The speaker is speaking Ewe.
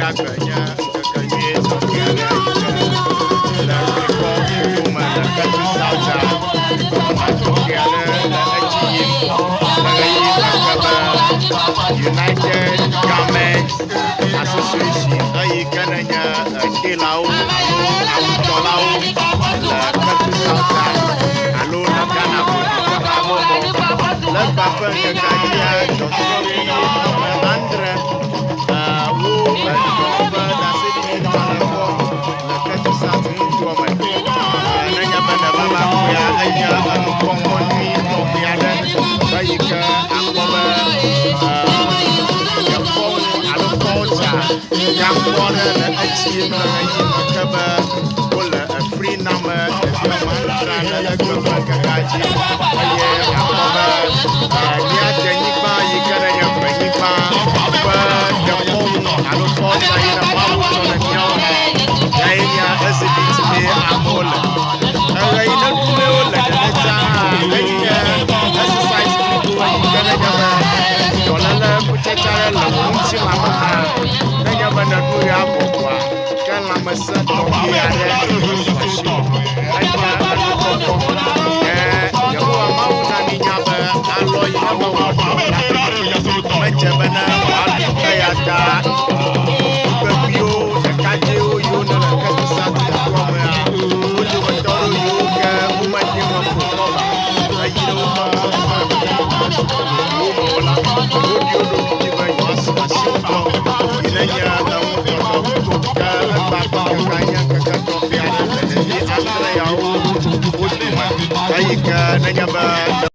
ɖeka gbe nye ŋkeke nyui tɔxɛ aɖe yi ke le Klikɔ ƒuƒome le Ketu South wɔna tɔxɛ aɖe le edzi yim le ɣeyiɣi me ke be United Garment Association eyi ke nenye tailorwo alo awutɔlawo le Ketu South alo le Ghana godoo ƒe habɔbɔ le egbea ƒe ŋkekea dzia dɔsrɔ̃vi ame adre wo edɔ ƒe ɖaseɖiɖigbalẽ xɔm le Ketu South nutoa me. Nenye be nèva va kpɔea, enye enukpɔkpɔ nyui tɔxɛ aɖe be yi ke akpɔ be dekɔnu alo culture nyakpɔ aɖe le edzi yim le ɣeyiɣi me ke be wole efri name ɖevi woame adre le egbe ƒe ŋkekea dzi eye akpɔ be mía denyigba yi ke nenye gbenyigba ƒe dekɔnu alo culture yi ne Mawu tsɔ ne míawo hã yae nye exhibit mee amewo le. Eɣe yi ne ɖumee wole ɖeɖe tsã hã enye exercise blibo yi ke nenye be dɔléle kutsetse aɖe le wò ŋutilã me hã nenye be nèɖu ɣea vɔ koa ke lãmesẽ tɔxɛ aɖe esu asiwò. Enye enukpɔkpɔ. Ke Yehowa Mawu na mínya be alɔ yi ne mewɔ dɔ la medze bena wòaɖu eya ta ŋugbeviwo ɖekadzɛwo yiwo nele Ketu-South nutoa mea, wo dometɔ aɖewo yiwo ke womede eme ƒo kɔva heyi ɖe woƒe vovovowo me o la, woɖi wo ɖokui dzi be yewoasu asi ŋutɔ yi nenye eŋutɔtɔ. Ke egbea ƒe ŋkekea nye ŋkeke tɔxɛ aɖe le ɖevi adre yawo wo dome eyi ke nenye be.